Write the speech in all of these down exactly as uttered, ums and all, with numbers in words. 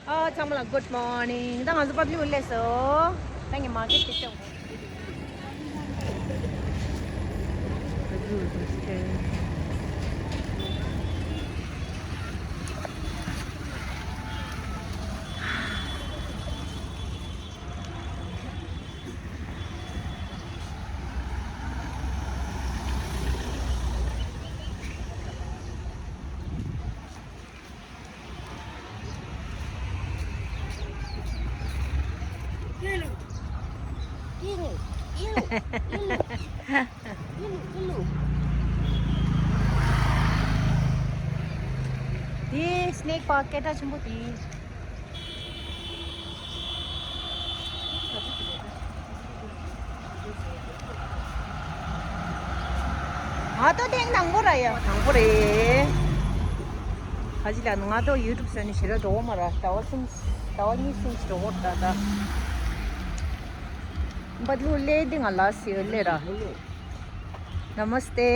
ཨ་ཚང་མ་ལ་good morning. ད་ང་ཚོ་བབ་ལུག་སླེབས་སོང་། ད་ངས་མར་ཀེཊ་དེ་སྟོན། དེ་སི་ནེག་པཱག་སྐད་གྲགས་ཆེན་པོ་དེ། ང་ཏོ་ཐེངས་དང་པོ་ར་ཡ། དང་པོ་རེད། ཁ་ཅིག་ལ་ང་ཏོ་ཡུ་ཊུབ་བཟོས་ནས་ཞེ་དྲག་འགྲོ་གི་མ་ར། ཟླ་བ་གསུམ་ཟླ་བ་གཉིས་གསུམ་ཞིག་འགྲོ་གི་རེད་ད། ད་བབ་ལུག་སླེབས་དེ་ང་ལ་སི་ཡོད་ལེ་ར། Namaste.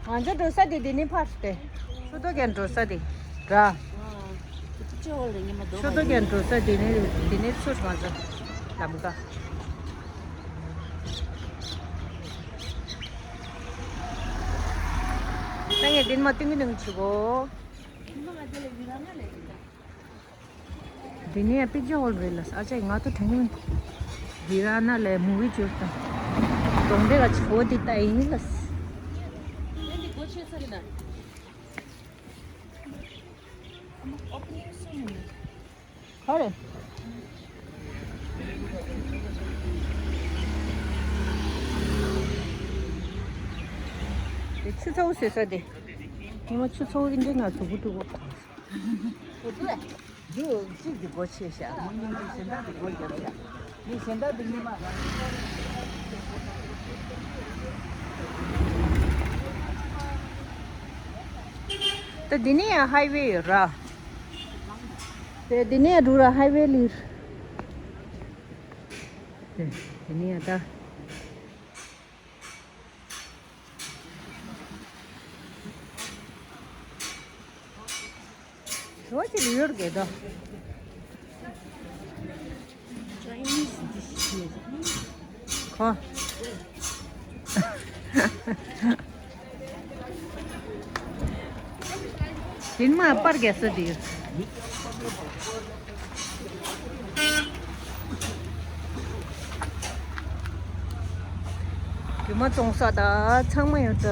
ང་ཚོ་འགྲོ་ས་དེ་དེ་ནས་ཕར་སྟེ། ཆུ་ཐོག་གན་འགྲོ་ས་དེ་ར། ཆུ་ཐོག་གན་འགྲོ་ས་དེ་ནས་དེ་ནས་ཚུར་ང་ཚོ་ལམ་ཀ། ད་ངས་དེ་ནས་མར་ཏིང་གི་ནང་ཆུ་གོ། འདི་ནས་པིག་ཅར་ཧོལ་རེད་ལ། ཨ་ཅག་ང་ཏོ་དྲན་གི་མིན། འདི་ར་ན་ལས་མུ་བི་བྱོས་དང་། གདོང་འདྲེ་ག་ཆི་བོ་འདི་ལྟ་ཡིན་ལ། ཁ་རེ། དེ་ཆུ་ཚ་བོ་བཟོས་ས་དེ། ཉི་མ་ཆུ་ཚ་བོ་ཨིན་དྲ་ན་དུ་བུ་དུ་བུ། འདི་གཅིག་གི་སྒོ་ཕྱེ་ཤག་མི་གཉིས་མི་གཞན་དག་གི་སྒོ་རྒྱབ་ཤག་མི་གཞན་དག་གི་ཉི་མ། ད་འདི་ནས་ཡང་ཧའི་ཝེ་ཡོད་ར། དེ་འདི་ནས་འགྲོ་ར་ཧའི་ཝེ་ལིར། དེ་འདི་ནས་ཡང་ད། ཞོ་ཅིག་ཡོད་རྒྱུ་དོ། ཁོ། ཞིང་མ་པར་རྒྱག་ས་དེ་ཡོད། རྒྱུ་མ་བཙོང་ས་ད་ཚང་མ་ཡོད་ད།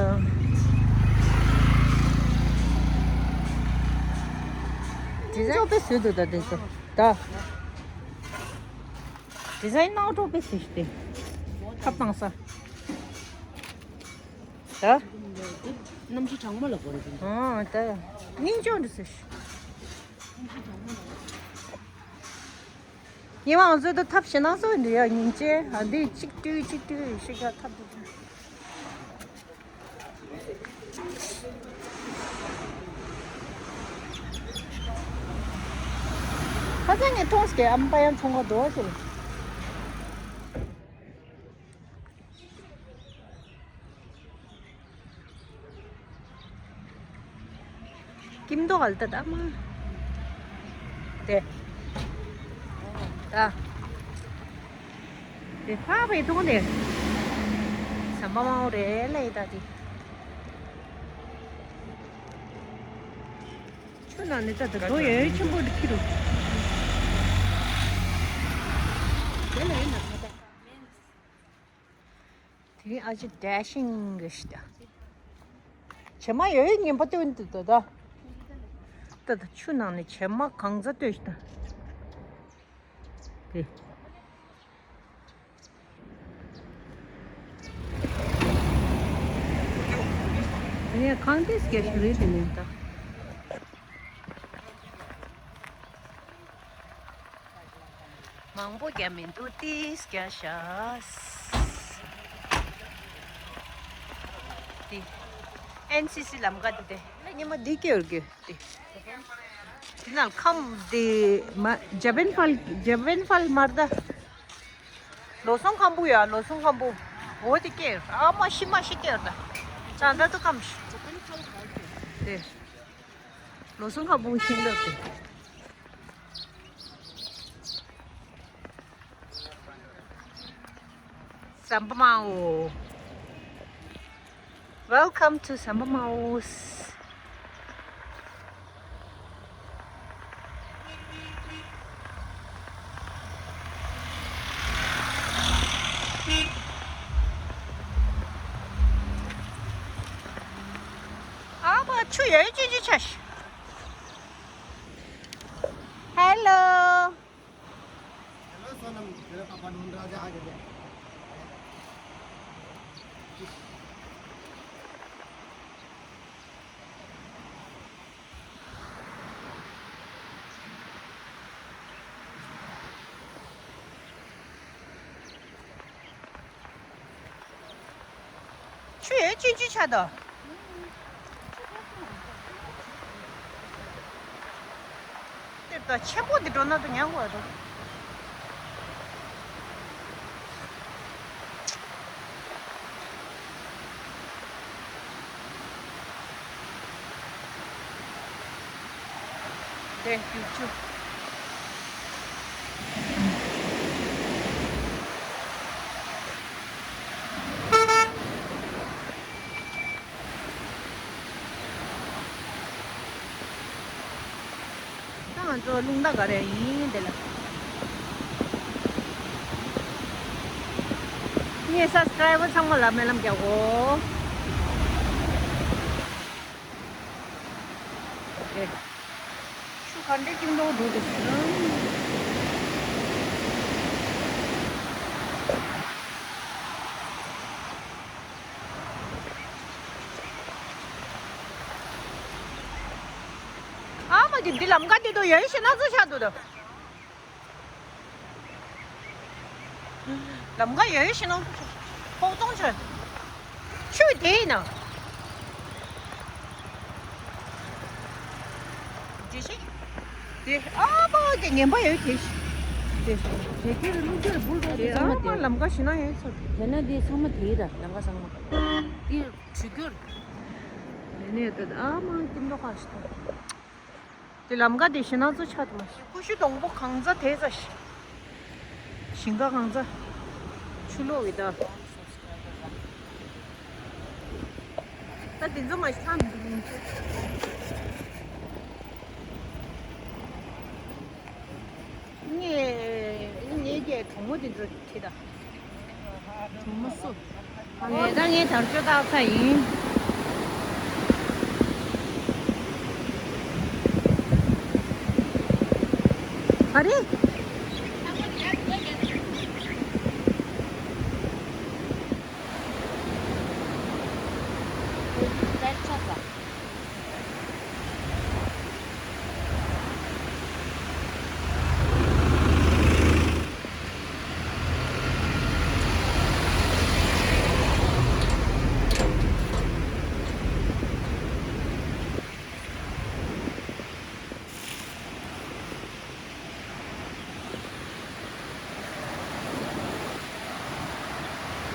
ཌི་ཛའིན་ཅོ་པེ་སུས་འདུག་ད་དེ་ཚོ་ད། ཌི་ཛའིན་ནང་ཅོ་པེ་སུས་ཏེ། ཐབ་བཏང་ས། ད། གནམ་གཤིས་གྲང་མོ་ལ་གོ་རེ་དེ། ཨོ་ད། སྙིང་ཅོ་འདི་སུས། སྙིང་མང་ཚོས་ད་ཐབ་ཞེ་ནང་སོ་འདི་ཡ་སྙིང་རྗེ། ཨ་འདི་གཅིག་བཏུལ་གཅིག་བཏུལ་ཞིག་ཡ་ཐབ་འདི། ཁ་སང་ངས་མཐོང་སྐད་ཨམ་པ་ཡང་ཚོང་ཁ་འགྲོ་བ་ཞིག་ལ། ཀིམ་དོ་ག་ལ་ད་ད་མ། དེ། ད། དེ་ཕ་བའི་དོང་དེ། ཟམ་པ་མང་བོ་རེད་ལ་ཡི་ད་དེ། ཆུ་ནང་ནས་ད་ད་དོ་ཡོད་ཆེན་པོ་འདི་ཁྱི་རུ། དེ་ལ་ཡིན་ན་ད་ད། དེ་རིང་ཨ་ཅེ་ཌེ་ཤིང་གི་ཤི་ད། བྱེ་མ་ཡོད་ངན་པ་སྟོན་དུ་ད་ད། ད་ད་ཆུ་ནང་ནས་བྱེ་མ་གང་ཚ་སྟོན་ཤི་ད། དེ། དེ་ནས་གང་དེ་སྐྱེ་ཤི་རེད་དེ་ནས་ད། མང་པོ་རྒྱག་མི་འདུག་ཏིས་རྒྱག་ཤག་དེ། ཨེན་སི་སི་ལམ་ཀ་དེ་དེ། ཉི་མ་འདི་སྐྱོར་གི་དེ། དེ་ནང་ཁམས་དེ་མ་ཇ་པན་ཕལ་ཇ་པན་ཕལ་མར་ད། ལོ་སོང་ཁམ་བུ་ཡ་ལོ་སོང་ཁམ་བུ། འོ་དེ་སྐྱོར་ཨ་མ་ཤི་མ་ཤི་སྐྱོར་ད། ཙང་ད་དུ་ཁམས་ཤི། དེ། ལོ་སོང་ཁམ་བུ་ཤིང་ལོ་དེ། Sampamao. Welcome to Sampamao. ཨ་ཕ་ཆུ་ཡོད་ཅི་ཅི་ཆ་ཤི། Hello. ཆུ་ཡོད་ཅི་ཅི་ཆ་དོ། དེ་ད་ཆེན་པོ་འདི་འགྲོ་ན་དུ་ཉང་གོ་རེད། དེ་རྒྱུག་ཆུ། ད་ང་ཚོ་རླུང་རྟ་ག་རེ་ཡིན་དེ་ལ། ངའི་སབ་སི་ཀྲའི་བར་ཚང་མ་ལ་སྨོན་ལམ་རྒྱག་གོ། ཆུ་ག་འདྲའི་སྐྱིད་མདོག་འདུག་དེ་ཟེར་ན། ཨ་མ་དེ་འདི་ལམ་ཀ་དེ་དུ་ཡོད་ཤེ་ན་ཚོ་ཆགས་འདུག་དོ། ལམ་ཀ་ཡོད་ཤེ་ན། ཕོག་ཐོང་ཆོད། ཆུ་དེ་ཡིན་ན། དེ་ཤེ། དེ་ཨ་ཕ་དེ་ངན་པ་ཡོད་དེ་ཤེ། དེ་དེ་དེ་རུ་ལུག་རྒྱུར་འབུལ་དོ་དེ་ཨ་མ་ལམ་ཀ་ཤེ་ན་ཡོད་ཚོ། དེ་ན་དེ་ཚང་མ་དེ་ཡིན་ད་ལམ་ཀ་ཚང་མ། དེ་དྲུད་རྒྱུར། ནས་ནས་ད་ཨ་མ་སྐྱིད་མདོག་ཁ་ཤེ་ད། དེ་ལམ་ཀ་དེ་ཞེ་ན་ཚོ་ཆགས་ཐུབ་མ་ཤེས། ཀུ་ཤུ་སྡོང་པོ་གང་ཚ་དེ་ཚ་ཤི། ཞིང་ཁ་གང་ཚ། ཆུ་ལོག་གི་ད། ད་དེ་ཚོ་མ་ཤི་ཐང་དུ་མིན་ཆེ། ངས་ངས་ཀྱི་གྲོགས་མོ་དེ་ཚོ་ཁྱེད་ད། གྲོགས་མོ་སུ། ངས་ད་ངས་དར་ལྕོག་བཏགས་ས་ཡིན། ག་རེ།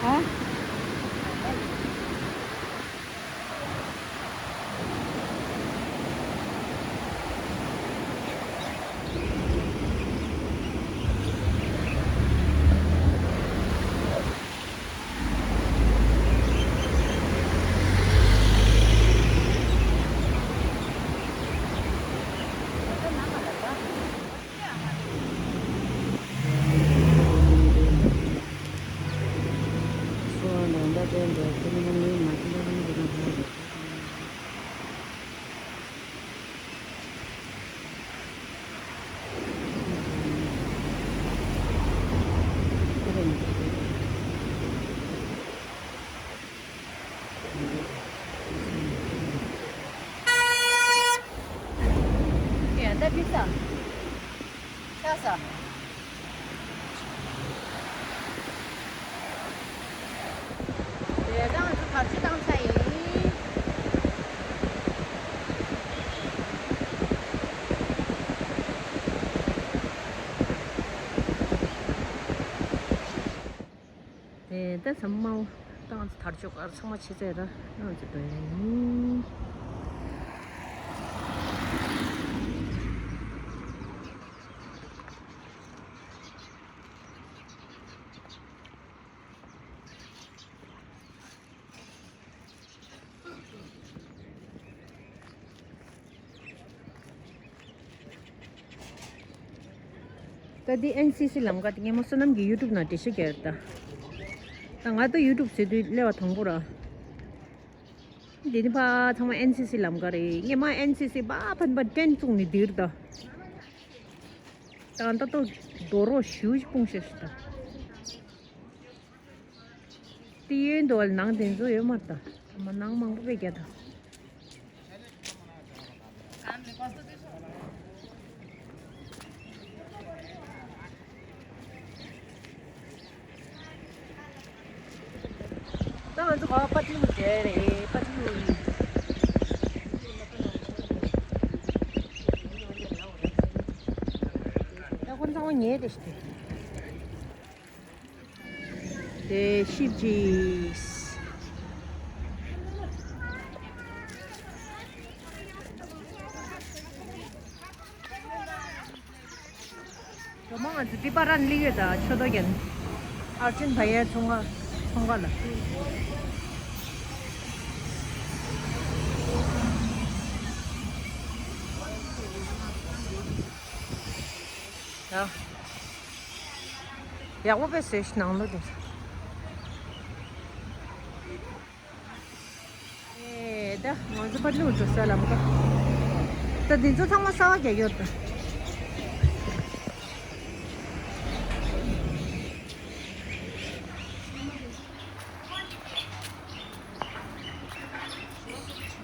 ཨ། ཡ་ད་ཕི་ས། ཆ་ས། དེ་དང་དུ་ཐར་ཅི་བཏང་ས་ཡིན། དེ་ད་ཚང་མ་བཏང་ཚེ་དར་ལྕོག་གར་ཚང་མ་ཕྱི་ཚེ་ར་ང་ཚོ་འགྲོ་ཡ་ཡིན། ད་འདི་ཨེན་སི་སི་ལམ་ཁ་དེ་སྔོན་མ་བསོད་ནམས་ཀྱི་ཡུ་ཊུབ་ནང་འགྲེལ་བཤད་རྒྱག་ཡོད་ད། ད་ང་ད་ཡུ་ཊུབ་ཟེར་དུས་སླེབས་པ་དང་པོ་ར། འདི་ནི་ཕ་ཚང་མ་ཨེན་སི་སི་ལམ་ཁ་རེད། སྔོན་མ་ཨེན་སི་སི་པ་ཕན་པ་ཏྲེན་བཙུགས་ནས་འདིར་ད། ད་ད་ལྟ་རྡོ་རོགས་ཞུ་ཞིག་སྤུངས་ཤག་ཤི་ད། དེ་ཡོད་འདུག་བ། ནང་དེ་ཚོ་ཡོད་མ་རེད་ད། མ་ནང་མང་པོ་བས་རྒྱ་ད། ད་ང་ཚོ་ག་པ་ཏི་ལུ་བསྡད་རེད། པ་ཏི་ལུ་ཡིན། ད་ཁོ་ཚང་མ་ཉལ་བསྡད་ཤག་དེ། དེ་ཤིབ་ཅིག་ཇོ་མོ་ང་ཚོ་ཏི་པ་རན་ལི་ཡོད་ད་ཆོ་ཏོ་རྒྱན། ཨར་ཅན་བ་ཡའི་ཚོང་ཁང་ཚོང་ཁང་ལ། ཡ། ཡག་པོ་དཔེ་བཟོས་ཤིག་ནང་ལོགས་དེ། ཨེ་ད་ང་ཚོ་པ་ལུ་འགྲོ་ས་ལམ་ཁ། ད་འདི་ཚོ་ཚང་མ་གསར་པ་རྒྱག་ཡོད་ད།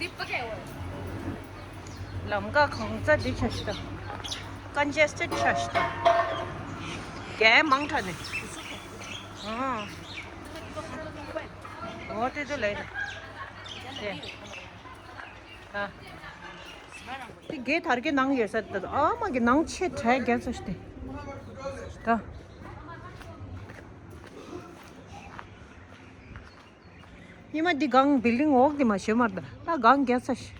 འདི་པ་ཀེ་འོ། ལམ་ཀ་གང་ཚ་འདི་ཆ་ཤི་ད། ཀན་ཇེ་སི་ཊེཌ་ཆ་ཤི་ད། གས་མང་དྲགས་ནས། ཨང་། འོ་དེ་ཚོ་ལས་རེད། དེ། ཨ། དེ་གས་དར་གའི་ནང་ཡོད་ས་ད། ཨ་མ་གི་ནང་ཆེ་དྲགས་རྒྱ་ཚ་ཤི་དེ། ད། ཉི་མ་འདི་གང་བིལ་ཌིང་འོག་འདི་མ་ཤེས་མར་ད། ད་གང་རྒྱ་ཚ་ཤི།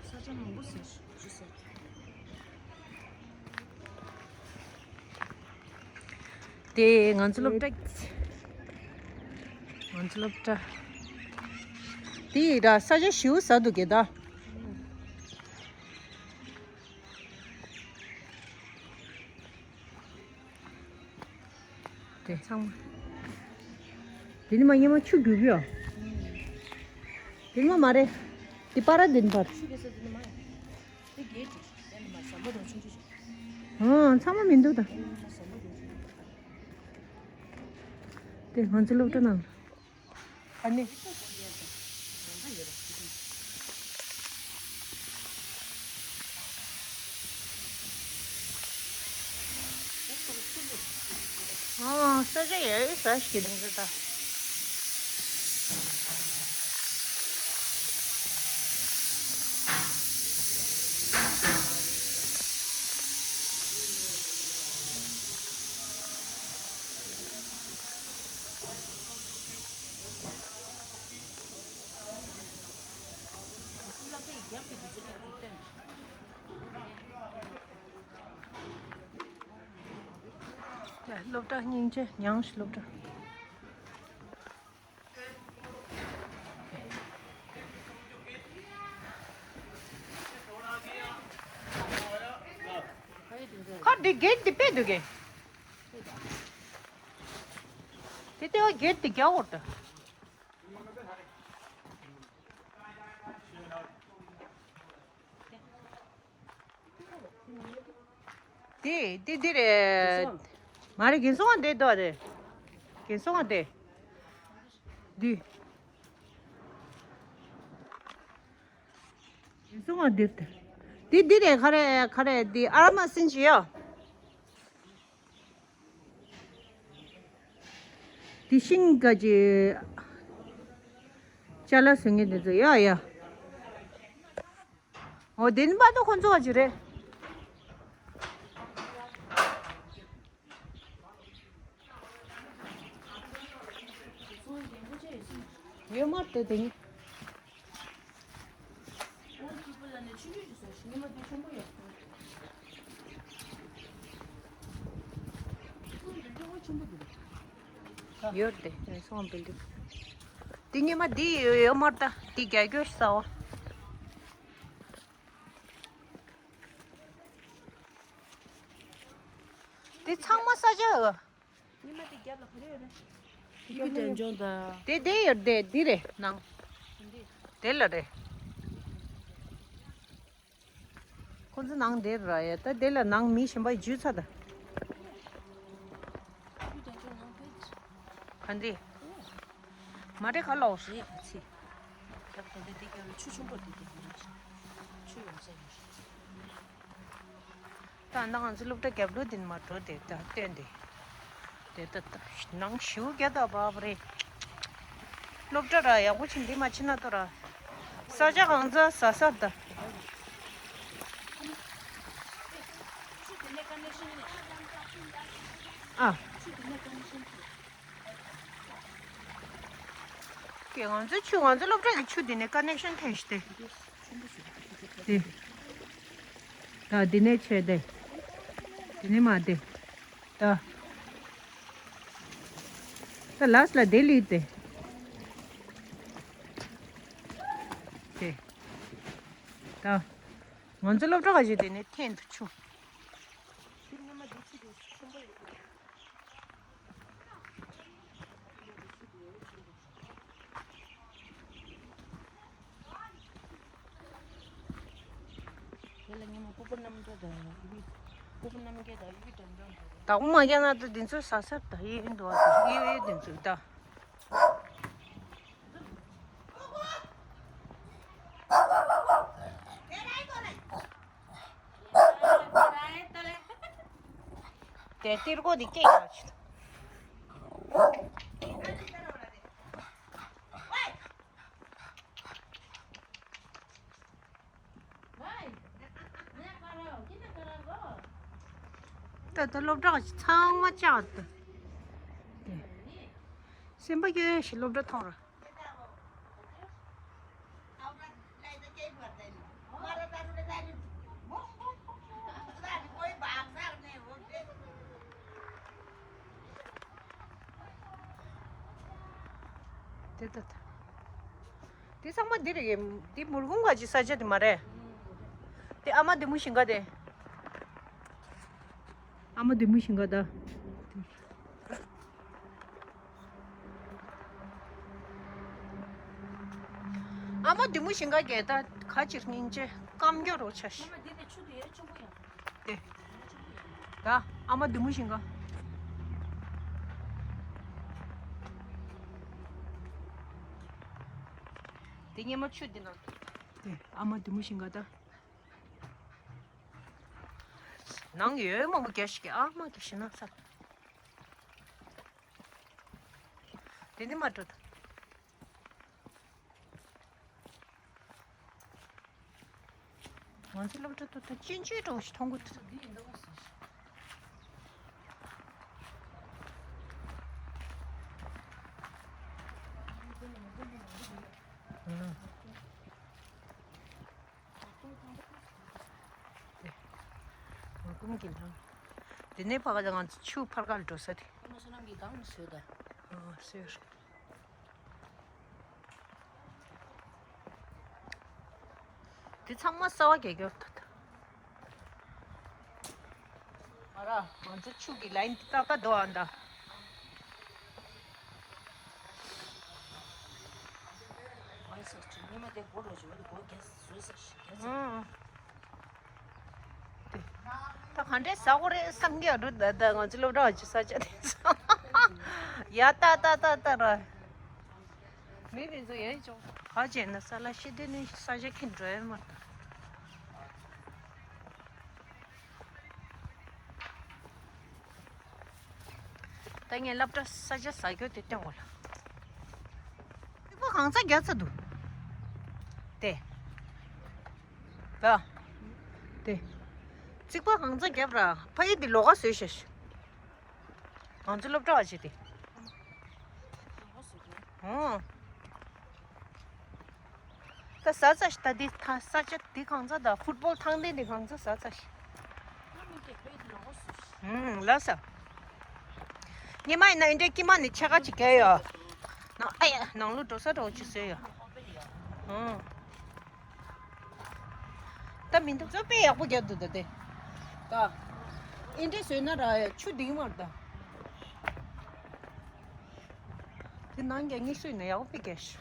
ས་ཆ་མང་པོ་ཟེར་ཞུ་ཟེར། དེ་ང་ཚོ་སློབ་གྲྭ། ང་ཚོ་སློབ་གྲྭ། དེ་ཡི་ར་ས་ཆ་ཞིའུ་ཟ་འདུག་གེ་ད། དེ་ཚང་མ། དེ་ནི་མ་ཉི་མ་ཆུ་རྒྱུག་གི་ཡོད། དེ་ནི་མ་མ་རེད། དེ་པ་ར་དེ་ནི་པར། ཨང་། ཚང་མ་མི་འདུག་ད། དེ་ང་ཚོ་སློབ་གྲྭ་ནང་། ཨ་ནི། ཨོ་ས་ཆ་ཡ་ཡོད་ས་ཞིག་གི་དེང་ཚོ་ད། སློབ་གྲྭ་སྙིང་རྗེ་ཉང་ཤི་སློབ་གྲྭ། ཁ་འདི་གེད་འདི་པེ་འདུག་གེ། དེ་ལྟེ་བ་གེད་འདི་རྒྱག་འོར་ད། དེ་དེ་དེ་རེད། མ་རེད། རྒན་སོང་བ་འདི་དོ་རེད། རྒན་སོང་བ་འདི། འདི། རྒན་སོང་བ་འདི་རེད། འདི་འདི་རེད། ག་རེ་ག་རེ་འདི་ཨ་ར་མ་སིན་ཅི་ཡོ། དེ་ཤིང་ག་ཅི། ཅ་ལག་བཟོ་མཁན་དེ་ཚོ་ཡ་ཡ། འོ་དེ་ནི་པ་ཏོ་ཁོ་ཚོ་ག་ཅི་རེད། ཡོད་མ་རེད་དེ་ནི། ཡོད་དེ་སོང་བིལ་ཌིང་དེ་ཉི་མ་འདི་ཡོད་མ་རེད་ད། འདི་རྒྱ་སྐྱོ་ས་བ། དེ་ཚང་མ་ས་ཆ། ཉི་མ་དེ་རྒྱབ་ལ་ག་རེ་ཡོད་རེད། དེ་གི་དྲན་ཆུང་དང་། དེ་དེ་ཡོད་དེ་འདི་རེད་ནང་། དེ་ལ་རེད། ཁོ་ཚོ་ནང་དེ་ར་ཡ་ད་དེ་ལ་ནང་མི་གཞན་པ་འཇུས་ཚར་ད། ག་འདི། མ་རེད་ག་ལོག་རེད་ག་ཚི། རྒྱབ་ད་དེ་དེ་རྒྱབ་ལ་ཆུ་ཆུང་པོ་དེ་དེ་མ་རེད། ཆུ་ཡོང་ས་ཡོད་རེད། ད་ནང་ང་ཚོ་སློབ་གྲྭ་རྒྱབ་ལོགས་འདི་ནས་མར་འགྲོ་དེ་ད་སྟོན་དེ། དེ་ད་ད་ནང་ཞེ་པོ་རྒྱ་ད་བབ་རེད། སློབ་གྲྭ་ར་ཡག་པོ་ཕྱིན་འདི་མ་ཕྱིན་ན་ཏོ་ར། ས་ཆ་གང་ཚ་ཟ་ས་ད། ཨ། ཀྱེ་ང་ཚོའི་ཆུ་ང་ཚོའི་སློབ་གྲྭ་གི་ཆུ་འདི་ནས་ཀ་ནེག་ཤན་འཐེན་ཤི་སྟེ། དེ། ད་འདི་ནས་ཆེ་སྟེ། འདི་ནས་མ་སྟེ། ད། ད་ལཱས་ལ་དེ་ལི་སྟེ། དེ། ད། ང་ཚོའི་སློབ་གྲྭ་ག་ཞིག་དེ་ནས་འཐེན་དུ་ཆུ། དེ་ལ་ཉི་མ་སྤུ་གུ་རྣམ་རྒྱལ་དང་ཡུལ་སྤུ་གུ་རྣམ་རྒྱལ་དང་ཡུལ་དྲན་དང་དང་། དག་མ་རྒྱ་ན་ད་འདི་ཚོ་ཟ་ཟ་ད་ཡིན་འདུག་ཨ། ད་ཡིན་འདི་ཚོ་ད། དེ་ཏིར་ཀོ་འདི་སྐད་ཡག་ཆུ། ད་ལྟ་སློབ་གྲྭ་ཚང་མ་བཅག་ཏུ། སེམས་པ་སྐྱོ་ཡ་ཞིག་སློབ་གྲྭ་མཐོང་ར། དེ་ད་ད། དེ་ཚང་མ་འདི་རེད། འདི་མུར་གུང་ག་ཅི་ས་ཆ་དེ་མ་རེད། དེ་ཨ་མ་བདེ་མོ་ཞིང་ཁ་དེ། ཨ་མ་བདེ་མོ་ཞིང་ཁ་ད། ཨ་མ་བདེ་མོ་ཞིང་ཁ་གས་ད་ག་ཅིར་སྙིང་རྗེ་སྐམ་རྒྱུ་རོ་ཆ་ཤི། དེ། ད་ཨ་མ་བདེ་མོ་ཞིང་ཁ། དེ་ཉི་མ་ཆུ་འདི་ན། དེ་ཨ་མ་བདེ་མོ་ཞིང་ཁ་ད། ནང་ཡོད་མང་པོ་རྒྱ་ཞིག་གི་ཨ་མ་གི་ཤི་ན་ས། དེ་འདི་མ་འགྲོ་ད། ང་ཚོ་སློབ་གྲྭ་ཏུ་ད་ཅིན་ཅུའི་གྲོགས་ཤིག་མཐོང་གི་འདུག་ཨ། ཨ་ཀུན་གྱི་ལྷང་། དེ་ནས་ཕ་ག་ང་ཚོ་ཆུ་ཕར་ག་ལ་འགྲོ་ས་དེ། ཨ་མ་བསོད་ནམས་ཀྱིས་གང་ནས་བཟོས་ད། ཨ་བཟོས་རེད། དེ་ཚང་མ་གསར་བ་རྒྱག་རྒྱུ་ད་ད། ང་ར་ང་ཚོ་ཆུ་གི་ལ་ཡིན་ཏག་ཏག་འདུག་ཨ་ད། ཨང་། ད་ག་འདྲས་ཟ་གོ་རེད་བསམ་གྱི་རུ་ད་ད་ང་ཚོ་སློབ་གྲྭ་བ་ཅི་ས་ཆ་དེ་ཚོ་ཡ་ཏག་ཏག་ཏག་ཏག་ར། མི་དེ་ཚོ་ཡ་ཅོ་ག་བྱས་ན་ས་ལ་ཤི་དེ་ནི་ས་ཆ་ཁྱིམ་འགྲོ་ཡ་མ་ད། ད་ངས་སློབ་གྲྭ་ས་ཆ་ཟ་རྒྱུ་དེ་སྟོན་དགོས་ལ། རྩིག་པ་གང་ཚ་རྒྱག་ཚ་འདུག་དེ། ད། དེ། རྩིག་པ་གང་ཚ་རྒྱབ་ར་ཕ་ཡི་འདི་ལོག་ག་བཟོས་ཤག་ང་ཚོ་སློབ་གྲྭ་བ་ཅིག་དེ། ཨོ། ད་ཟ་ཚ་ཞིག་ད་འདི་ཐ་ས་ཆ་འདི་གང་ཚ་ད་ཕུཊ་བོལ་ཐང་ལྡན་འདི་གང་ཚ་ཟ་ཚ་ཞིག་ཧུམ་ལ་ས། ཉི་མ་ཡིན་ན་འདྲའི་དཀྱིལ་མ་ནས་ཕྱེད་ཀ་ཅིག་བརྒལ་ཡོད། ནང་ཨ་ཡ་ནང་ལོགས་འགྲོ་ས་འགྲོ་ཅིག་བཟོས་ཡོད། ཧུམ། ད་མི་འདུག་ཚོ་དཔེ་ཡག་པོ་རྒྱབ་འདུག་ད་དེ། ད། ཨེ་འདྲས་བཟོས་ན་ར་ཆུ་ལྡིང་མར་ད། དེ་ནང་གི་ངེས་བཟོས་ན་ཡག་པོ་ཕེ་གེ་ཤི།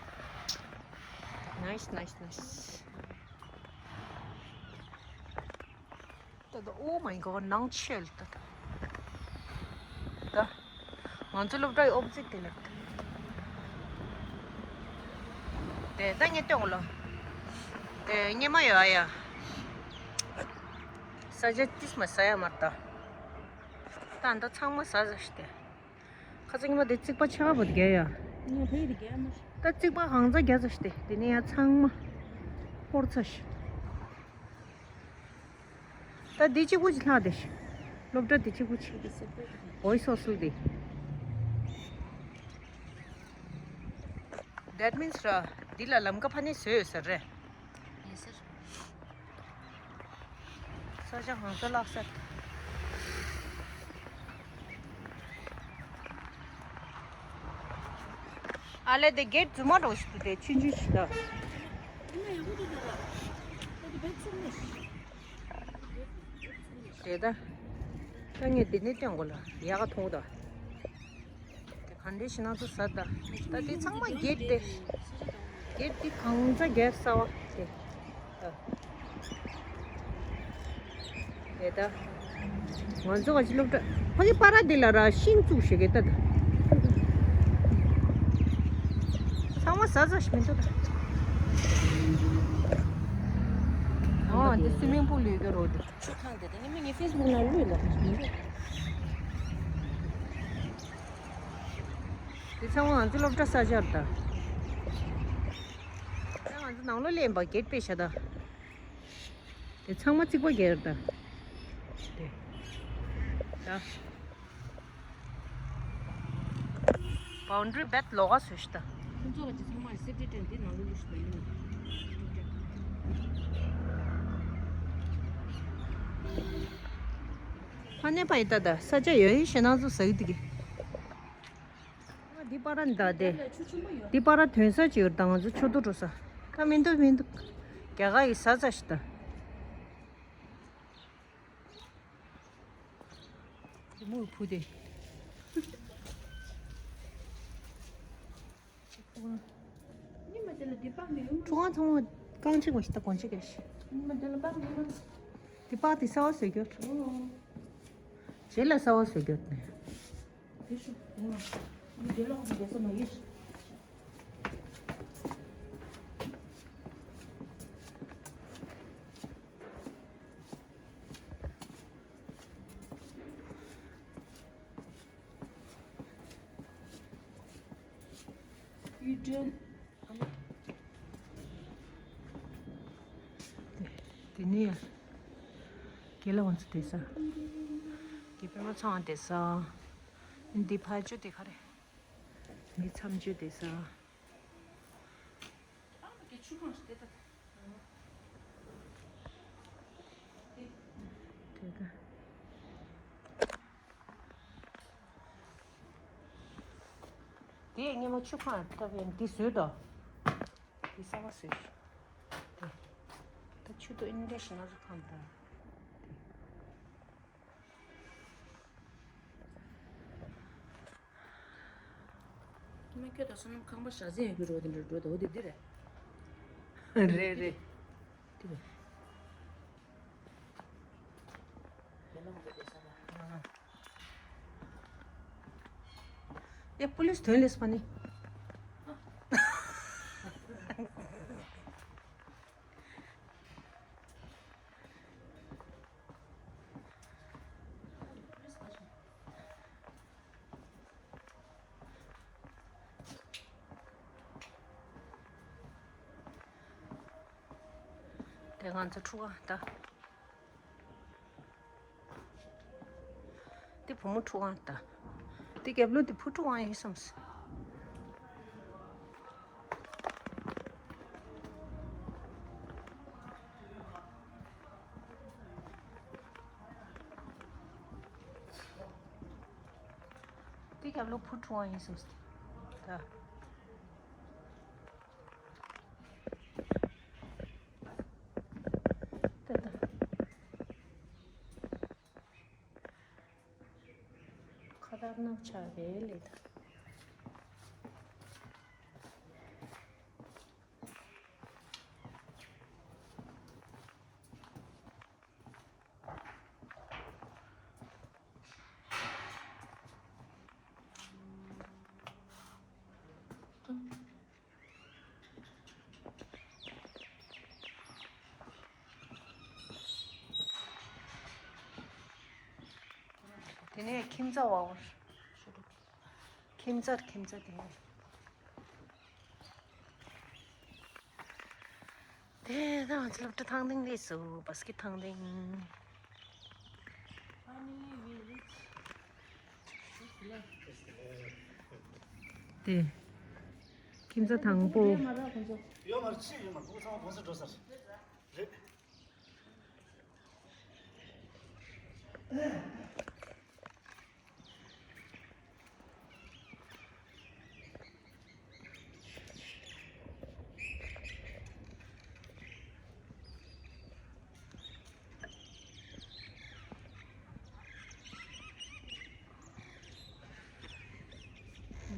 Nice, nice, nice. ད་ད། Oh my God, ནང་ཆེ་ལ་ད་ད། ད། ང་ཚོ་སློབ་གྲྭའི་ཨོ་པོ་ཟིཊ་དེ་ལ། དེ་ད་ངས་སྟོན་གོ་ལ། དེ་སྙེ་མ་ཡོད་ཨ་ཡ། ས་ཆ་ཏིས་མ་ས་ཡ་མར་ད། ད་འདི་ཚང་མ་ཟ་ཟ་ཤི་དེ། ཁ་ཚ་ཉི་མ་དེ་རྩིག་པ་ཆགས་པ་དེ་རྒྱ་ཡ། ཉོ་ཕེ་དེ་རྒྱ་མ་ཤི། ད་རྩིག་པ་གང་ཚ་རྒྱ་ཚ་ཤི་དེ་དེ་ནས་ཡ་ཚང་མ་སྐོར་ཚ་ཤི། ད་འདི་གཅིག་པུ་ཅིག་ལྷག་དེ་ཤི། སློབ་གྲྭ་འདི་གཅིག་པུ་ཅིག་འོ་ཡི་སོ་སོ་དེ། That means ར། འདི་ལ་ལམ་ཀ་ཕ་ནས་བཟོས་ཡོད་ས་རེད། ཡིན་ཟེར། ས་ཆ་གང་ས་བརླག་ས། ཨ་ལེ་དེ་གེ་ཊི་རྫུན་མ་འདྲ་བོ་ཞིག་འདུག་དེ་ཆུང་ཆུང་ཞིག་འདུག་དེ་ད། ད་ངས་འདི་ནས་སྟོན་དགོས་ལ་ཡག་ག་མཐོང་ད། དེ་ག་འདྲས་ཤི་ན་ཚོ་ཟ་ད། ད་དེ་ཚང་མ་གེ་ཊི་དེ། གེ་ཊི་དེ་གང་ཚ་གེ་ཊི་གསར་བ་དེ། ད། དེ་ད། ང་ཚོ་ག་ཅི་སློབ་གྲྭ་ཕ་གི་པ་ར་དེ་ལ་ར་ཤིང་བཙུགས་ཤེས་གེ་ད་ད། ཚང་མ་ཟ་ཟ་ཞིག་མི་འདུག་ད། ཨོ་དེ་སུའི་མིང་པུལ་ཡོད་གི་རོ་དེ། ཆུ་ཁང་དེ་དེ་ནི་མི་ངའི་ཕེ་སི་བུག་ནང་ལུས་ལ། དེ་ཚང་མ་ང་ཚོ་སློབ་གྲྭ་ས་ཆར་ད། ད་ང་ཚོ་ནང་ལོགས་ལེན་པ་གེ་ཊི་པེ་ཤ་ད། དེ་ཚང་མ་རྩིག་པ་རྒྱག་ད། དེ། ད། བའུན་ཌི་རི་བེད་ལོགས་ཀ་བཟོས་ཤི་ད། ཁོང་ཚོ་ལ་ཅི་ཚང་མ་སེབ་ཊི་ཊེན་ཊི་དེ་ནང་ལོགས་ལུས་ཤི་ད་ཡིན། ཕ་ནས་ཕ་ཡི་ད་ད་ས་ཆ་ཡོད་ཡིན་ཞེ་ན་ཚོ་ཟ་གི་འདུག་གི། འདི་པ་ར་འདི་ད་དེ། འདི་པ་ར་ཐོན་ས་ཅིག་ཡོད་ད་ང་ཚོ་ཆོས་ཐོག་འགྲོ་ས། ད་མི་འདུག་མི་འདུག་རྒྱ་གར་ཡི་ས་ས་ཞིག་ད། དེ་མོ་བུ་དེ། ཉི་མ་དེ་ལ་འདི་པ་མི་ཡོང་། ཁྲུ་གང་ཚང་མ་རྐང་ཆེན་པོ་ཞིག་ད་གོན་ཆེ་གལ་ཞིག་ཉི་མ་དེ་ལ་པ་མི་ཡོང་། འདི་པ་དེ་གསར་བ་བཟོས་རྒྱུ། ཨོ། རྗེས་ལ་གསར་བ་བཟོས་རྒྱུ་ནས། དེ་ཤོག་དེ་ང་། འདི་ལོག་གི་བསྡད་ས་མ་ཡིན། གཡུ་སྒྲོན། དེ་ནས་ཡང་། དགེ་ལ་ང་ཚོ་བསྡད་ས། དགེ་པད་མ་ཚང་བ་བསྡད་ས། འདི་ཕ་ཅོ་དེ་ག་རེ། འདི་མཚམས་གཅོད་བསྡད་ས། དེ་ད། དེ་སྔོན་མ་ཆུ་ཁང་ལྟ་བུ་འདི་བཟོས་དོ། འདི་གསར་པ་བཟོས་ཤག་དེ། ད་ཆུ་ཏོ་ཨིན་འདྲ་ཞིག་ང་ཚོ་ཁང་དང་། དེ། མ་ཁྱོད་ད་བསོད་ནམས་ཁང་པ་བཞག་ཟིན་ཡོད་ཀྱི་རོ་དེ་འདྲ་འགྲོ་དོ་དེ་འདི་རེད། རེད་རེད། དེ་རེད། ཡ་པུ་ལིས་དོན་ལེས་པ་ནི། དེ་ང་ཚོ་ཁྲུ་གང་ད། དེ་བུ་མོ་ཁྲུ་གང་ད། དེ་རྒྱབ་ལོགས་དེ་བུ་ཁྲུ་གང་ཡིན་བསམས། དེ་རྒྱབ་ལོགས་བུ་ཁྲུ་གང་ཡིན་བསམས། ད། ད་ད། ལྟར་སྣང་ཆགས་རེད་ལས་ད། དེ་ནས་ཁྱིམ་ཚང་བ་བར། ཁྱིམ་ཚང་ཁྱིམ་ཚང་དེ་ནས། དེ་ད་ང་ཚོ་སློབ་གྲྭ་ཐང་སྟེང་སླེབས་སོང་། བ་སི་ཀེ་ཐང་སྟེང་། དེ་ཁྱིམ་ཚང་དང་པོ། ཡོད་མ་རེད། ཕྱི་ཡོད་མ་རེད། ཕྲུ་གུ་ཚང་མ་གུང་སེང་འགྲོ་ཚར་རེད།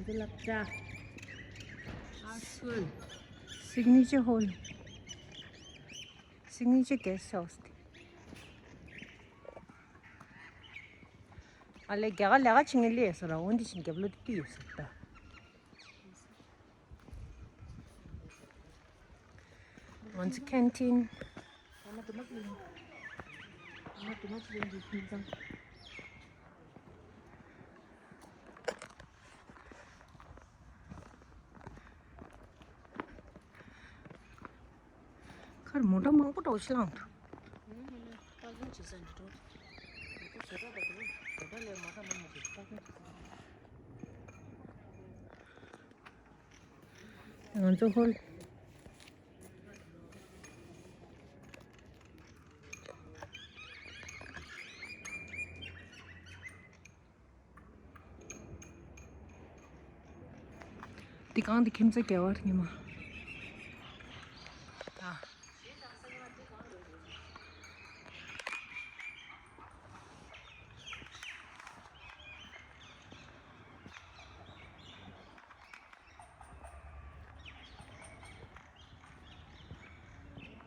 འདི་ལབ་ཅག Signature Hall། Signature Guest House་དེ། ཨ་ལས་རྒྱ་གར་ལས་ཀ་བྱེད་མཁན་སླེབས་ཡོད་ས་ར། འོན་ཏེ་ཞིང་རྒྱབ་ལོགས་དེ་ཡོད་ས་རེད་ད། ང་ཚོ་canteen། ཁར་མོ་ཊ་མང་པོ་འགྲོ་ཤི་ལང་དུ། ང་ཚོ་ཧོལ། འདི་གང་འདི་ཁྱིམ་ཚང་རྒྱལ་བ་ཉི་མ། ད།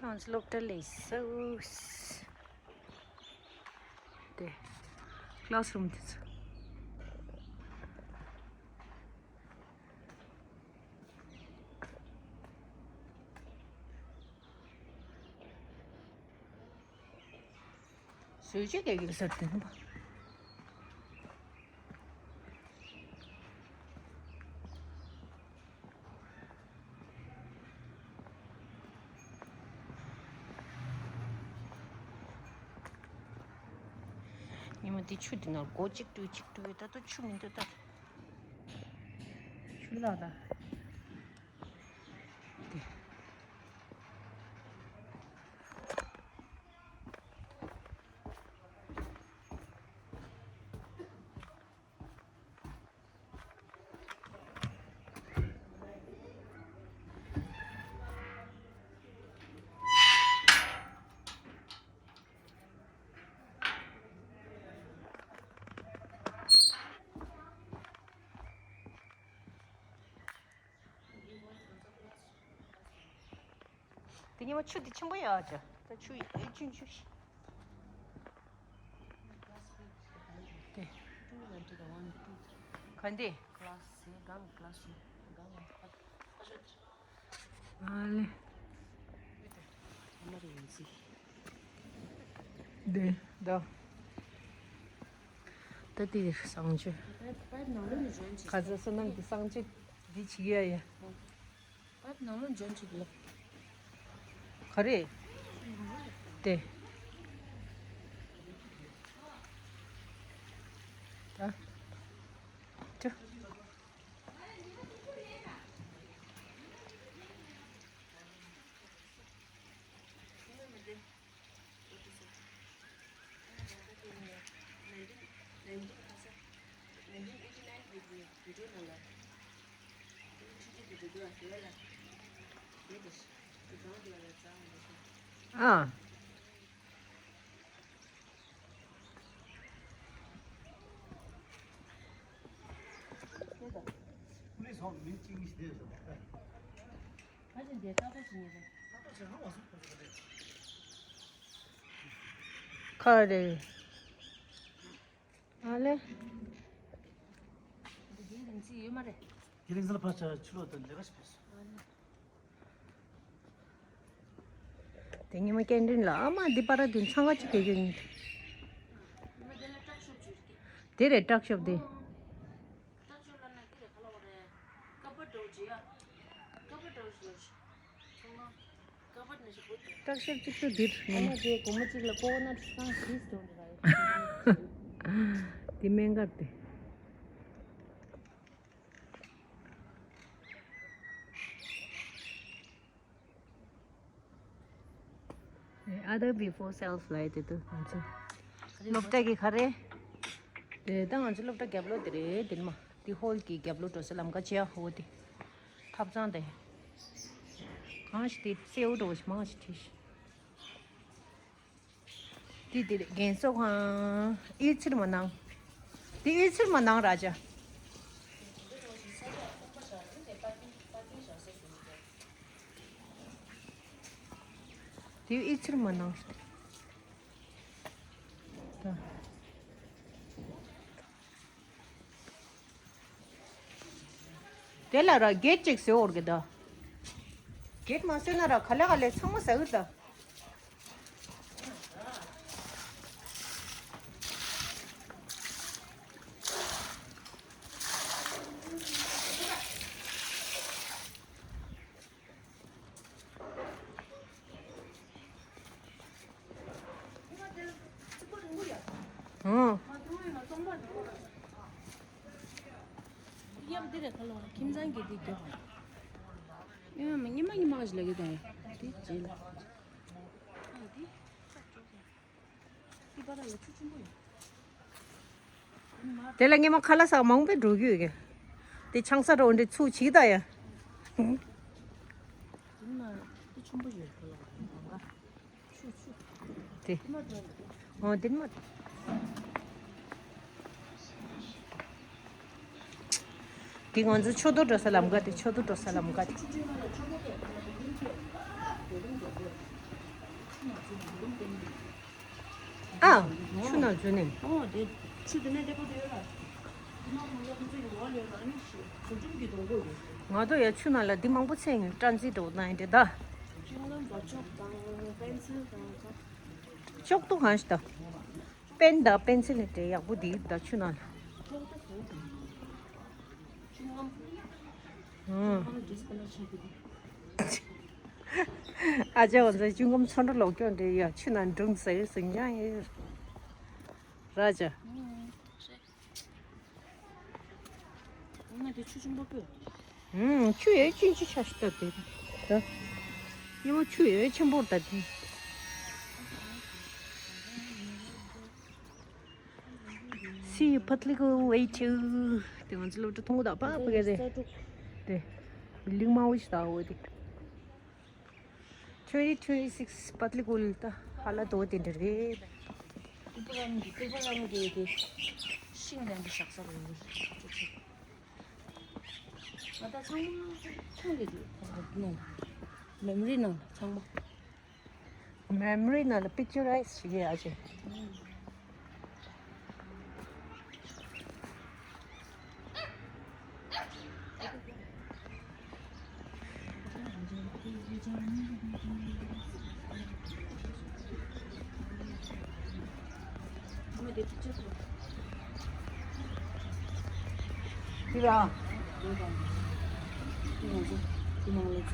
ང་ཚོ་སློབ་གྲྭ་སླེབས་སོང་། དེ་classroom་དེ་ཚོ། བཟོས་བྱས་བསྡད་ཀྱི་ཟེར་དེ་ནི། ཉི་མ་དེ་ཆུ་དེ་ནང་སྒོ་གཅིག་བྲུས་གཅིག་བྲུས། ད་དུང་ཆུ་མི་འདུག་ད། ཆུ་ལ་ད། དེ་ཉི་མ་ཆུ་དེ་ཆེན་པོ་ཡོད་ཅེ། ད་ཆུ་ཨེ་ཆུན་ཆུ་ཤི། དེ། ག་འདི། ཨ་ལེ། དེ་ད། ད་དེ་གསང་སྤྱོད། ག་ཚོད་བསོད་ནམས་ཀྱི་གསང་སྤྱོད་འདི་བྱེད་ཀྱི་ཡ་ཡ། པར་ནང་ལ་འཇོན་ཅིག་ལ། ག་རེ། དེ། ད། ཅོ། ཨ། ཁ་རེ། ཨ་ལེ། དེ་རིང་ཚེ་ཕར་ཆ་ཆུ་ལོག་དང་ལས་ཀ་ཞིག་ཕེབས་སོང་། དེ་ཉི་མ་སྐྱེལ་འདྲེན་ལ་ཨ་མ་འདི་པར་དུ་འཚང་ཁ་ཅིག་གེ་གེ་ཡིན། དེ་རེད་ཀྲག་ཤོབ་ཅིག་རེད། ཀྲག་ཤོབ་ལ་ན་དེ་རེད་ཁ་ལོ་རེད། ཀ་པ་འགྲོ་ཅི་ཡ། ཀ་པ་འགྲོ་ཅི་ཡ། ཀ་པ་ནི་ཞིག་བུད། ཀྲག་ཤོབ་ཅིག་ཏུ་འདིར། ཨ་ནི་དེ་སྒོར་མོ་གཅིག་ལ་ཀོ་ནཊ་སང་བཞི་སྟོང་རེད། དེ་སྨན་ཁབ་དེ། Other before self ལབ་ཡ་དེ་དུ་ང་ཚོ་སློབ་གྲྭ་གི་ག་རེ། དེ་ད་ང་ཚོ་སློབ་གྲྭ་རྒྱབ་ལོགས་དེ་རེད་དེ་ནི་མ། དེ་ཧོལ་གྱི་རྒྱབ་ལོགས་འགྲོ་ས་ལམ་ཁ་ཆེ་ཧོ་དེ། ཐབ་ཚང་དེ། གང་ཞིག་དེ་སེའུ་འགྲོ་ཞིག་མང་ཞིག་བྲིས་ཤིག་དེ་དེ་རེད་རྒན་གསོ་ཁང་། གཡུ་ཚིར་མ་ནང་། དེ་གཡུ་ཚིར་མ་ནང་ར་ཅག་དེ་གཡུ་ཚིར་མ་ནང་། དེ་ལ་ར་གེད་ཅིག་བཟོས་འོར་གི་ད། གེད་མ་བཟོས་ན་ར་ག་ལེ་ག་ལེ་ཚང་མ་ཟ་གི་ད། ཨང་། གཡག་འདི་རེད་ཁ་ལོ་ཁྱིམ་ཚང་གི་འདི་རྒྱོག་ཨེ་མ་ཉི་མ་ཉི་མ་ག་ཞིག་ལ་གི་དང་འདི་རྗེས་ལ། དེ་ལ་སྔས་མ་ཁ་ལག་ཟ་མང་པོས་འགྲོ་རྒྱུ་ཡོད་གི། དེ་ཆང་ས་འགྲོ་འདྲེ་ཚུགས་ཆིག་ད་ཡ། དེ། འོ་དེ་མ། དེ་ང་ཚོ་ཆོས་རྡོ་འགྲོ་ས་ལམ་ཀ་དེ་ཆོས་རྡོ་འགྲོ་ས་ལམ་ཀ་དེ། ཨ། ཆུ་ནང་འཛུལ་ནས། ཨོ་དེ་ཆུ་དེ་ནས་དེ་པོ་དེ་ཡོད་ལ། དེ་ནང་ལ་ཁོ་ཚོ་ཡོད་ལ་ཡོད་ལ་ནི་ཤི་གོ་ཅུང་གི་དོང་པོ་ཡོད། ང་ཚོ་ཡ་ཆུ་ནང་ལ་འདི་མང་པོ་ཚད་ཡིན་ཀྲན་ཙི་འགྲོ་ན་ཡིན་དེ་ད། ཅུང་ལམ་བ་ཅོག་དང་པན་སིལ་དང་། ཅོག་ཏུ་གང་ཞིག་ད། པན་དང་པན་སིལ་ནི་དེ་ཡག་པོ་འདི་ད་ཆུ་ནང་ལ། ཨ་ཅག་ང་ཚོ་ཅུང་ཀམ་ཚོན་ཁྲ་ལོག་ཀྱོག་འདྲེ་ཡ་ཆུ་ནང་འགྲུམ་ཟེར་ཟིང་ཡང་ཡོད་ར་ཅག་ང་དེ་ཆུ་ཆུང་པོ་པོ། ཨུམ། ཆུ་ཡོད་ཆུན་ཆུ་ཆ་ཞིག་ལྟ་དེ། ད། ཉི་མ་ཆུ་ཡོད་ཆེན་པོ་ལྟ་དེ། See you, Patliku, wait you. དེ་ང་ཚོ་སློབ་གྲྭ་ཐོང་གོ་ད་པ་པ་ག་རེ། དེ། ལིང་མ་འོ་ཞིག་ད་འོ་དེ། Twenty twenty-six Patliku ལ་ད་ཧ་ལ་དོ་དེ་འདྲ་རེད། ཏུ་པ་རང་གི་ཏུ་པ་རང་གི་དེ་ཤིང་ལྡན་པའི་ཞག་ས་རེད། ང་ད་ཚང་མ་ཚང་གི་དུ་ནང་མེ་མོ་རི་ནང་ཚང་མ། མེ་མོ་རི་ནང་ལ་པིག་ཅར་རའི་ཛི་བྱེད་ཀྱི་ཡ་ཅེ།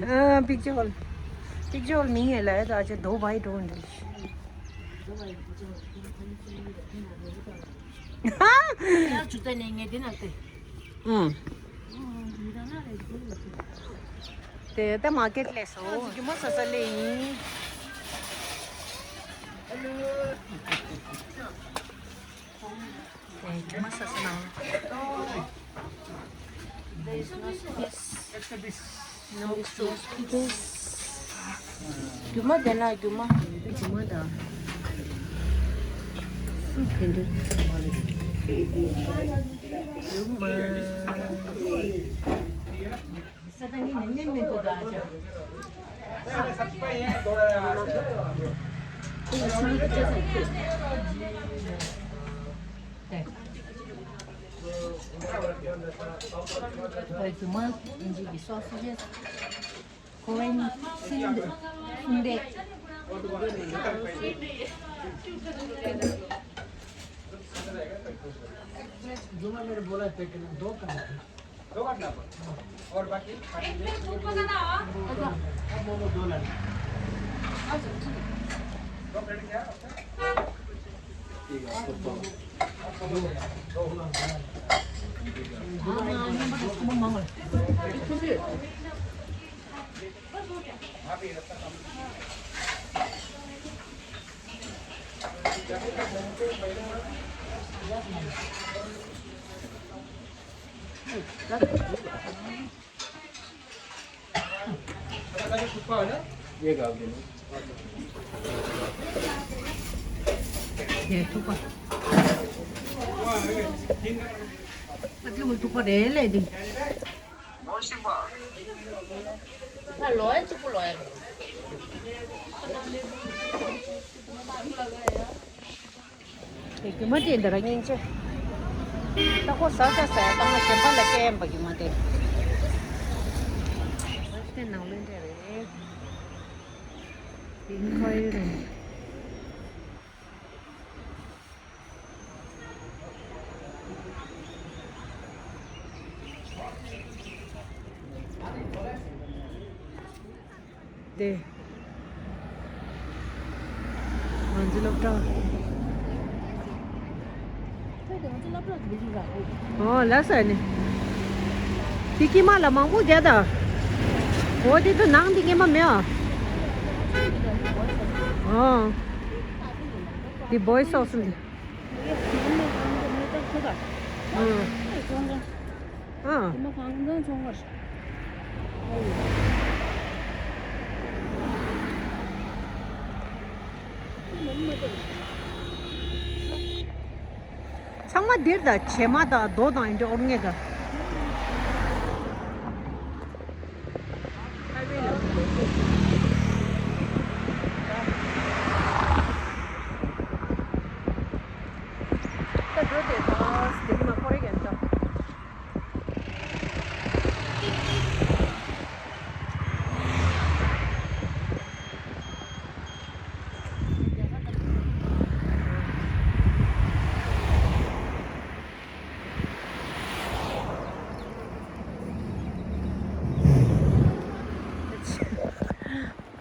ཨ། པིག་ཅར་ཧོལ། པིག་ཅར་ཧོལ་མིང་ཡང་ལ་ཡ་ད་ཅི་དོ་བའི་འགྲོ་འདི། ཧ། ཡར་ཅུ་ཏ་ནས་ངས་འདི་ན་ལྟོས། ཨང་། དེ་ད་མར་ཀེཊ་སླེབས་སོང་། རྒྱུ་མ་ས་ས་སླེབས་ཡིན། དེ་རྒྱུ་མ་ས་ས་ནང་། There is no space. No space. རྒྱུ་མ་དེ་ན་རྒྱུ་མ། རྒྱུ་མ་དང་། སུ་དེ་འདྲ། རྒྱུ་མ། Korean Sunday. Sunday. जो मैं मेरे बोला है पैकेट में दो करना है। दो काटना पड़ता है। और बाकी एक प्लेट सूप का ना। अब मोमो दो लाना। अच्छा, ठीक है। दो प्लेट क्या है आपका? ठीक है, आपको दो। आपको दो। दो हुआ। हाँ, हाँ, हाँ, बस इसको मांगो। आप ये रखता। ये थुक्पा। अतले थुक्पा दे ले दी। ཁ་ལོ་ཡ་གཅིག་པུ་ལོ་ཡ། དེ་རྒྱུ་མ་དེ་འདི་ར་སྙིང་རྗེ། ད་ཁོ་ཟ་ཟ་ཟ་ཡ་ད་ང་གཞན་པ་ལ་སྐྱེལ་ཡ་འབའ་རྒྱུ་མ་དེ། དེ་ནང་ལོན་དེ་རེད། དེ་ཁོའི་རེད། དེ། ང་ཚོ་སློབ་གྲྭ། ཨོ་ལ་ས་ནི། དེ་ཀི་མ་ལ་མང་པོ་རྒྱ་ད། ཨོ་དེ་ཚོ་ནང་དེ་ངེས་མ་མེད་ཨ། ཨོ། དེ་བོའི་སོགས་སུ་འདི། ཨ། ཚང་མ་འདིར་དང་བྱེ་མ་དང་རྡོ་དང་ཡིན་འདྲ་ཨོར་ངེས་དང་།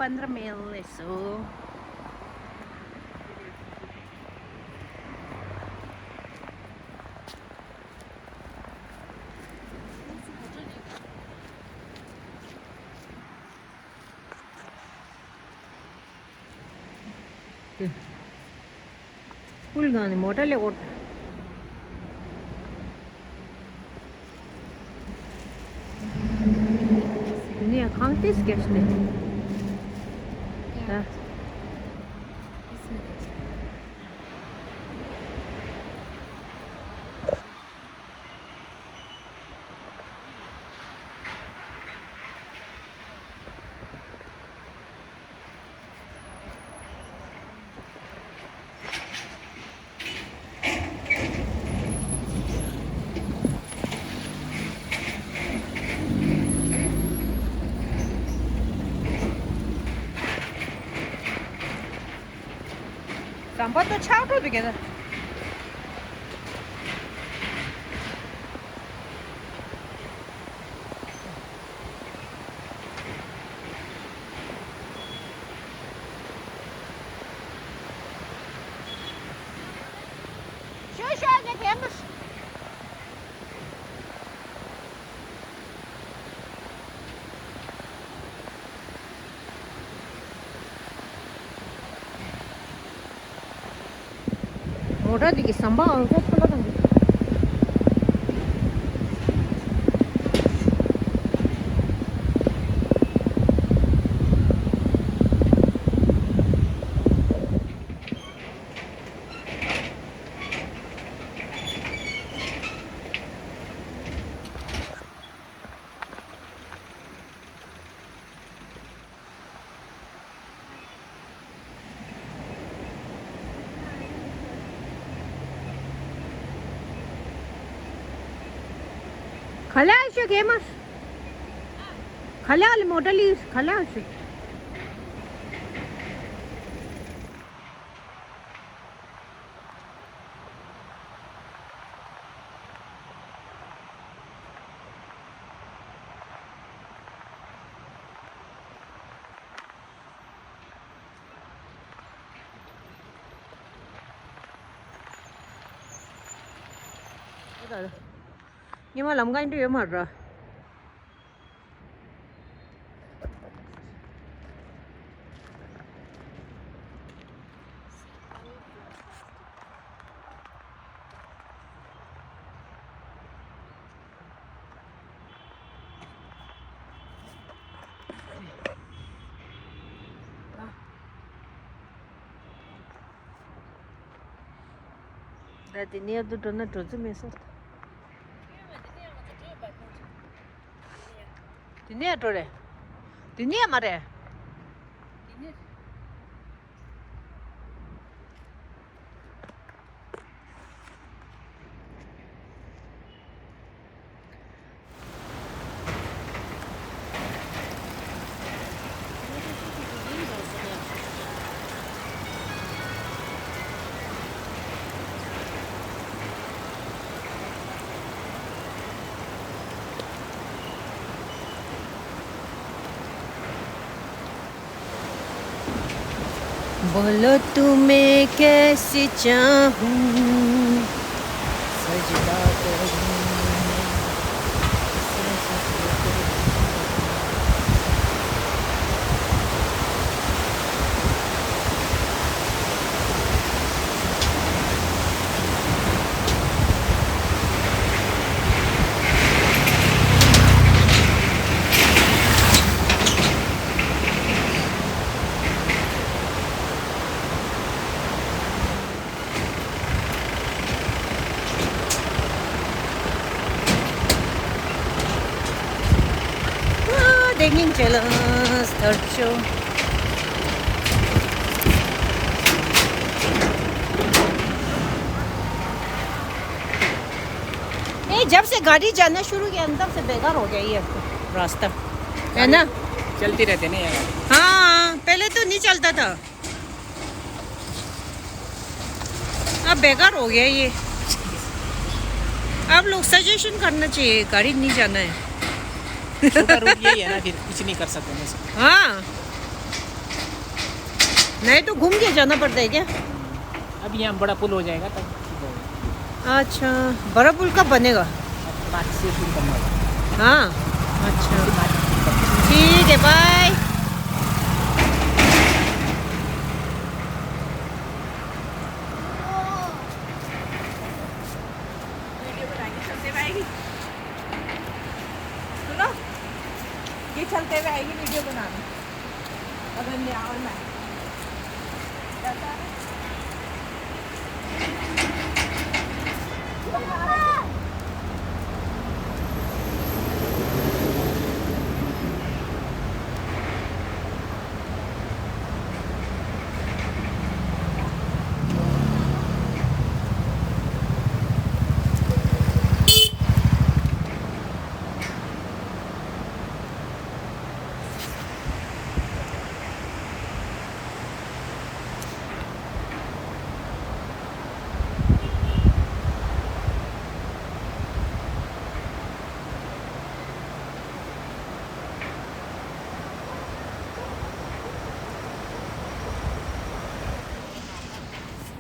पंद्रह मील ले सो। ཀུལ་གང་ནས་མོ་ཊ་ལས་འོར། ནས་གང་ཏིས་སྐྱེས་ཏེ། ད། ཟམ་པ་ཏོ་ཆག་འགྲོ་འདུག་གས། ཤོ་ཤོ་གི་དེ་མོ། མོ་ཊ་འདི་གི་ཟམ་པའང་ཁོ་ཁོ་ལ་དང་གི། Khala shu kemas. Khala le modali khala shu. ཉི་མ་ལམ་ཀ་འདྲ་ཡོད་མ་རེད། ད་དེ་ནས་ཡར་དུ་འགྲོ་ན་འགྲོ་རྩིས་མེད་ས། དེ་ནས་འགྲོ་རེད། དེ་ནས་མ་རེད། बोलो तुम्हें कैसे चाहूँ, सजदा करूँ। ཨ། དེ་ཉིན་བྱས་ལ་ཐར་ཆོག ए, जब से गाड़ी जाना शुरू किया ना, तब से बेकार हो गया ये रास्ता, है ना? चलती रहते ना यार। हाँ, पहले तो नहीं चलता था। अब बेकार हो गया ये। आप लोग सजेशन करना चाहिए, गाड़ी नहीं जाना है। छोटा रूट यही है ना, फिर कुछ नहीं कर सकते ना इसमें। हाँ, नहीं तो घूम के जाना पड़ता है क्या? अब यहाँ बड़ा पुल हो जाएगा तब ठीक होगा। अच्छा, बड़ा पुल कब बनेगा? अब पाँच छः दिन बनेगा। हाँ, अच्छा, ठीक है, बाय। वीडियो बनाएंगे, चलते हुए आएगी। सुनो, ये चलते हुए आएगी वीडियो बनाने। अगन्या और मैं।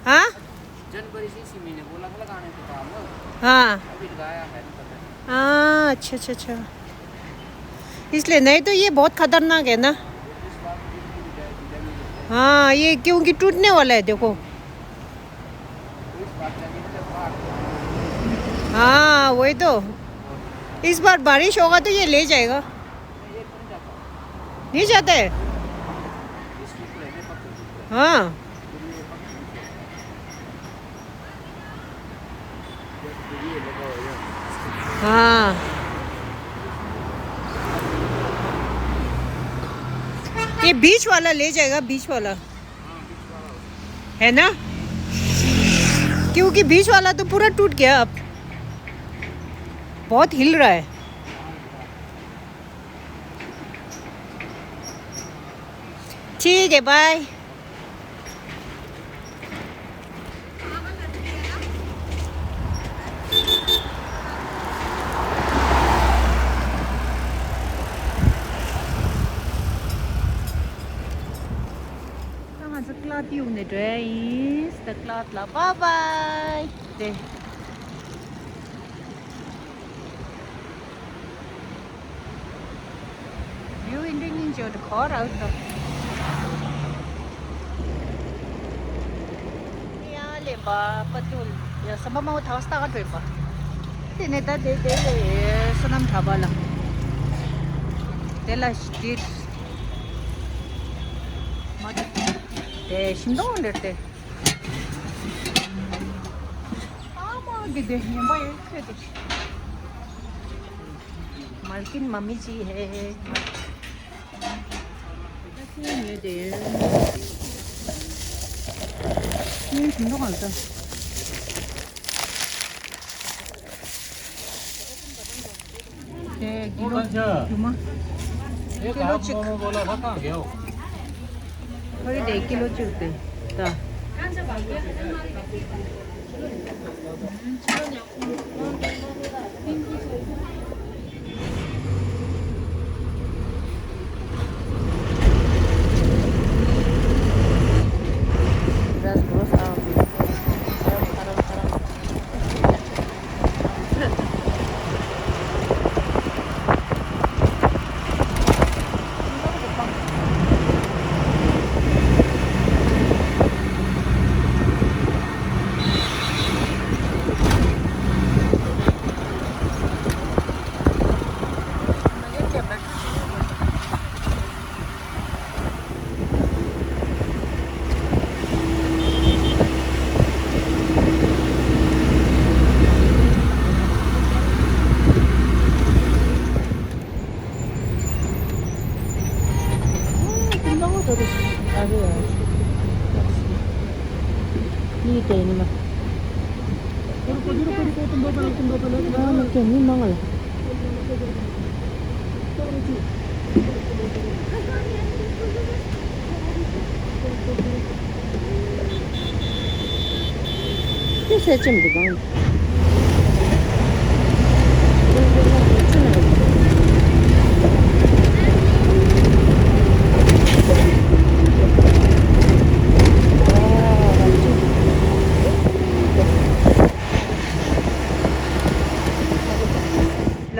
हाँ? जनवरी से इसी महीने बोला था लगाने के बाद ना। हाँ। अभी लगाया है, नहीं पता। हाँ, अच्छा, अच्छा, अच्छा। इसलिए, नहीं तो ये बहुत खतरनाक है ना। हाँ, ये क्योंकि टूटने वाला है, देखो। हाँ, वही तो। इस बार बारिश होगा तो ये ले जाएगा। नहीं जाता है। हाँ। हाँ। ये बीच वाला ले जाएगा, बीच वाला। है ना? क्योंकि बीच वाला तो पूरा टूट गया अब। बहुत हिल रहा है। ठीक है, बाय। ད་ང་ཚོ་ཀླད་གཡུག་ནས་འགྲོ་ཡ་ཡིན། ད་ཀླད་ལ་བཱའི་བཱའི། དེ། ཡུ་ཨིན་དྲི་ཉིན་ཅོ་དུ་ཁོ་ར་ཨུ་ཏོ། ཡ་ལེ་བ་པ་ཏུལ། ཡ་སམ་པ་མ་བ་ཐག་སྟ་ག་བྲོས་པ། དེ་ནས་ད་དེ་དེ་ལས་བསོད་ནམས་གྲྭ་པ་ལ། དེ་ལ་ཤི་དེ། མ་དེ་དེ་ཤིང་སྡོང་འདིར་དེ། ཨ་མ་གི་དེ་ཉན་པ་ཡོད་ཁྱོད་དེ། मालकिन मम्मी जी है। ཀི་ལོ་གཅིག་ཕ་གི་དེ་ཀི་ལོ་གཅིག་དེ་ད།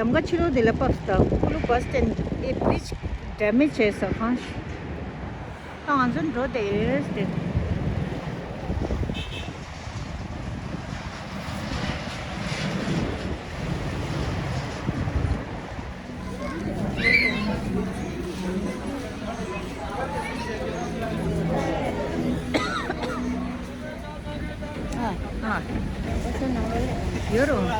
ལམ་ཁ་ཕྱི་ལོགས་དེ་ལ་བབས་སྟབས་ཀུ་ལུ་བ་སི་སི་ཊེན་ཌི་ཨེ་བི་ཅི་ཌེ་མེ་ཇི་བྱས་ས་གང་ཞིག་ད་ང་ཚོ་འགྲོ་བསྡད་ཡོད་དེ། ཡོད་རུང་།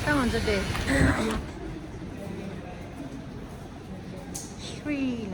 ད་ང་ཚོ་དེ། ཤུའི་ལ།